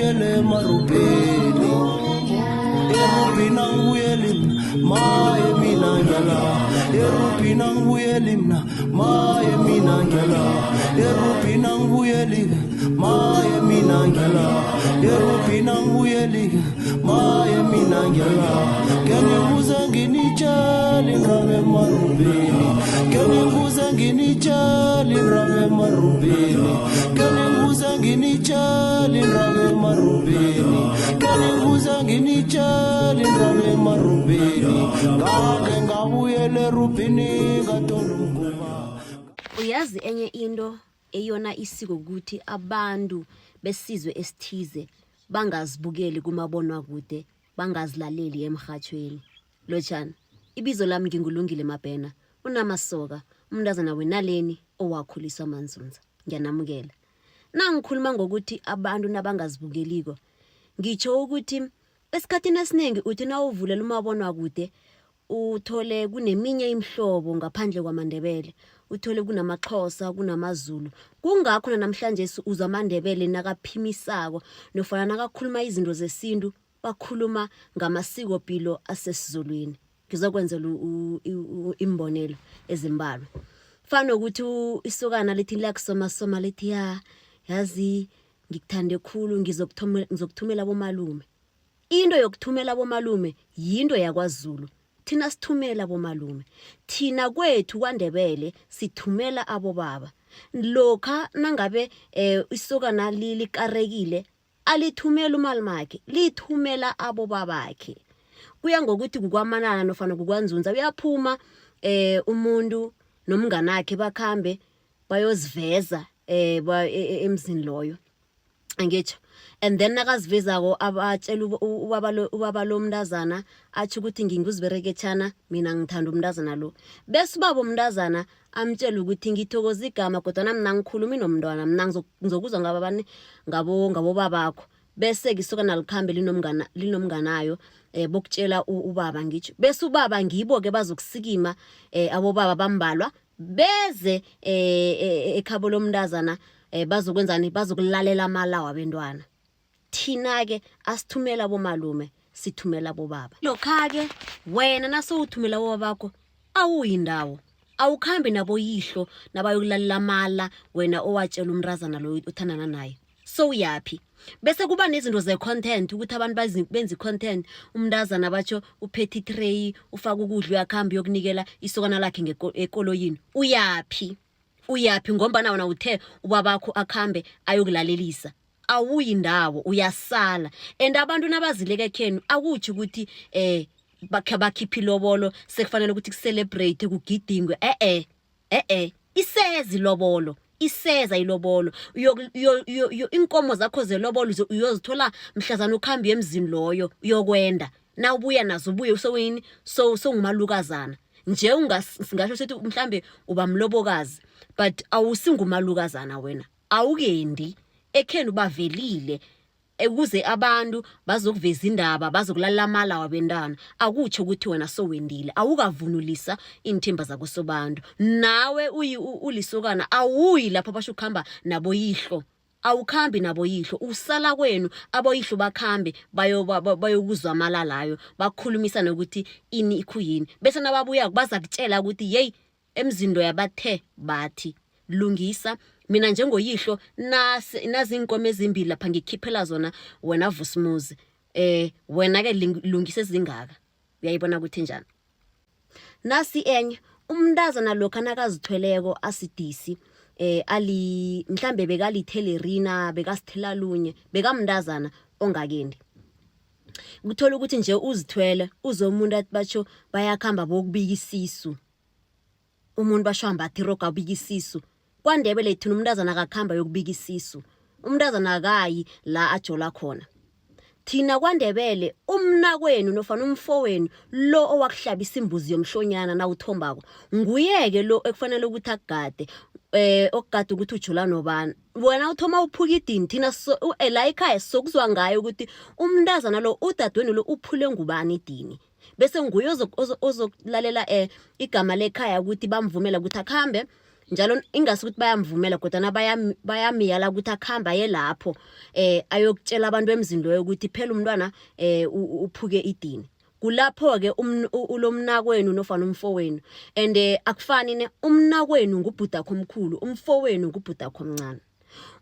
angibuyele emarubheni. Erubhini angibuyeli mna, maye mina ngiyala. Erubhini angibuyeli mna, maye mina ngiyala. Erubhini angibuyeli, maye mina ngiyala. Erubhini angibuyeli, maye mina ngiyala. Ke ngibuze nginitshele indaba emarubhini. Ke ngibuze nginitshele indaba emarubhini. Ke ngibuze nginitshele indaba emarubhini. Ke ngibuze nginitshele indaba emarubhini. Ngake ngabuyela erubhini ngathola umguba. Uyazi enye into eyona isiko ukuthi abantu besizwe esithize bangazibukeli kumabonwakude, bangazilaleli emrhatjhweni. Lotjhani. Ibizo lami nginguLungile Mabhena, unamasoka, umntazana wenaleni owakhuliswa maNzunza. Ngiyanamukela. Nangikhuluma ngokuthi abantu nabangazibukeliko, ngitjho ukuthi esikhathini esiningi uthi nawuvulela umabonwakude uthole kuneminye imihlobo ngaphandle kwamaNdebele, uthole kunamaXhosa, kunamaZulu. Kungakho nanamhlanje uzwa amaNdebele nakaphimisako nofana nakakhuluma izinto zesintu bakhuluma ngamasikopilo asesiZulwini. Ngizokwenzela iimbonelo ezimbalwa. Fana nokuthi isokana lithi liyakusomasoma lithi ya yazi ngikuthande khulu ngizokuthumela abomalume. Into yokuthumela abomalume yinto yakwaZulu. Thina sithumela abomalume. Thina kwethu kwaNdebele sithumela abobaba. Lokha nangabe isokana likarekile alithumeli umalumakhe, lithumela abobabakhe. Kuya ngokuthi kukwaManala nofana kukwaNzunza, uyaphuma umuntu nomnganakhe bakhambe bayoziveza emzini loyo. Angitjho? And then nakazivezako abatshela ubaba lo, ubaba lo mntazana atjho ukuthi nginguzibereketjhana mina ngithanda umntazana lo. Bese ubaba umntazana amtshela ukuthi ngithokoza igama kodwana mina ngikhulumi nomntwana mina ngizokuzwa ngababani ngabo ngabobabakho. Bese-ke isokana likhambe linomngana linomnganayo bokutshela ubaba ngitjho. Bese ubaba ngibo-ke bazokusikima abobaba bambalwa beze ekhabo lomntazana bazokwenzani, bazokulalela amala wabentwana. Thina-ke asithumela abomalume, sithumela abobaba. Lokha-ke wena nasowuthumela abobabakho awuyi ndawo, awukhambi naboyihlo nabayokulalela amala wena owatshela umntazana loyo othandana naye. Sowuyaphi? Bese kuba nezinto ze-content ukuthi abantu benze i-content, umntazana batjho uphethe i-tray, ufaka ukudla uyakhamba uyokunikela isokana lakhe ekoloyini. Uyaphi? Uyaphi ngombana wena uthe ubabakho akhambe ayokulalelisa. Awuyi ndawo, uyasala. And abantu nabazileke ekhenu akutjho ukuthi bakhipha ilobolo sekufanele ukuthi ku-celebrate kugidingwe. E-e. E-e, iseza ilobolo, iseza ilobolo. Iinkomo zakho zelobolo uyozithola mhlazana ukhambe emzini loyo uyokwenda. Nawubuya nazo ubuye sowini so sowungumalukazana. Nje singasho sithi mhlambe uba mlobokazi but awusingumalukazana wena. Awukendi ekhenu bavelile ukuze abantu bazokuveza indaba bazokulalela amala wabentwana. Akutjho ukuthi wena sowendile, awukavunulisa iinthimba zakosobantu. Nawe ulisokana awuyi lapho basho ukukhamba naboyihlo. Awukhambi naboyihlo, usala kwenu aboyihlo bakhambe bayokuzwa amala layo, bakhulumisane ukuthi ini ikhuyini. Bese nababuyako bazakutjela ukuthi yeyi emzini loya bathe bathi lungisa mina njengoyihlo nasi nazi inkomo ezimbili lapha ngikhiphela zona wena Vusimuzi, wena ke lungisa ezingaka. Uyayibona ukuthi njani? Nasi enye, umntazana lokha nakazithweleko asidisi ali mhlambe bekalithelerina bekasithela lunye bekamntazana ongakendi. Kuthola ukuthi nje uzithwele uzomuntu athi batjho bayakhamba bokubika isisu. Umuntu basho ambatha irogo abika isisu. KwaNdebele thina umntazana akakhamba yokubika isisu. Umntazana akayi la ajola khona. Thina kwaNdebele umnakwenu nofana umfowenu lo owakuhlabisa imbuzi yomhlonyana nawuthombako nguye-ke lo ekufanele ukuthi akugade okugade ukuthi ujola nobani. Wena uthoma uphuka idini thina la ekhaya sokuzwa ngayo ukuthi umntazana lo udadewenu lo uphule ngubani idini. Bese nguye ozokulalela igama lekhaya ukuthi bamvumela ukuthi akhambe. Njalo ingasi ukuthi bayamvumela kodwana bayamyala ukuthi akuhambe aye lapho ayokutshela abantu emzini loyo ukuthi phela umntwana uphuke idini. Kulapho-ke ulomnakwenu nofana umfowenu and akufani ne umnakwenu ngubhudakho omkhulu, umfowenu ngubhudakho omncane.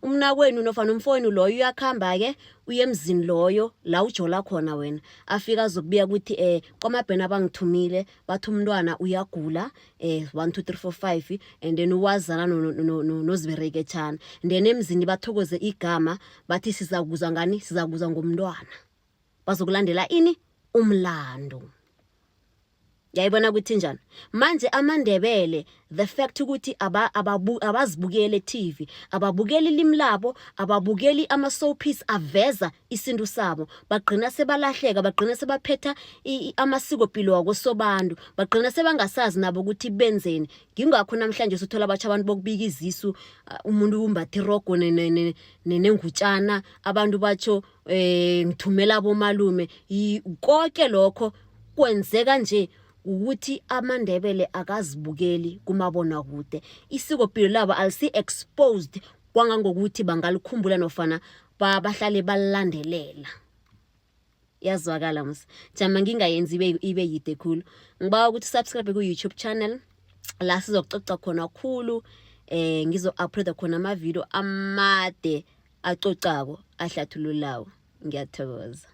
Umnakwenu nofana umfowenu loyo uyakuhamba-ke uye emzini loyo la ujola khona wena, afike azokubika ukuthi kwaMabhena bangithumile bathi umntwana uyagula 1 2 3 4 5 and then uwazana nozibereketshana and then emzini bathokoze igama bathi sizakuza ngani, sizakuza ngomntwana. Bazokulandela ini? Umlando. Yayibona ukuthi njani manje amaNdebele, the fact ukuthi abazibukeli e-TV, ababukeli ilimi labo, ababukeli ama-soapies aveza isintu sabo, bagqina sebalahleka, bagqina sebaphetha amasikopilo wakosobantu, bagqina sebangasazi nabo ukuthi benzeni. Ngingakho namhlanje suthola abatsha abantu bokubika izisu, umuntu umbatha irogo nengutshana, abantu batsho ngithumela abomalume. Konke lokho kwenzeka nje ukuthi amaNdebele akazibukeli kumabonakude, isikopilo labo alisi exposed kwangangokuthi bangalikhumbula nofana bahlale balilandelela. Yazwakala musa? Jama ngingayenzi ibe yide khulu. Ngibawa ukuthi subscribe ku-YouTube channel la sizokucoca khona khulu, ngizo-uploada khona amavidiyo amade acocako ahlathululawo. Ngiyathokoza.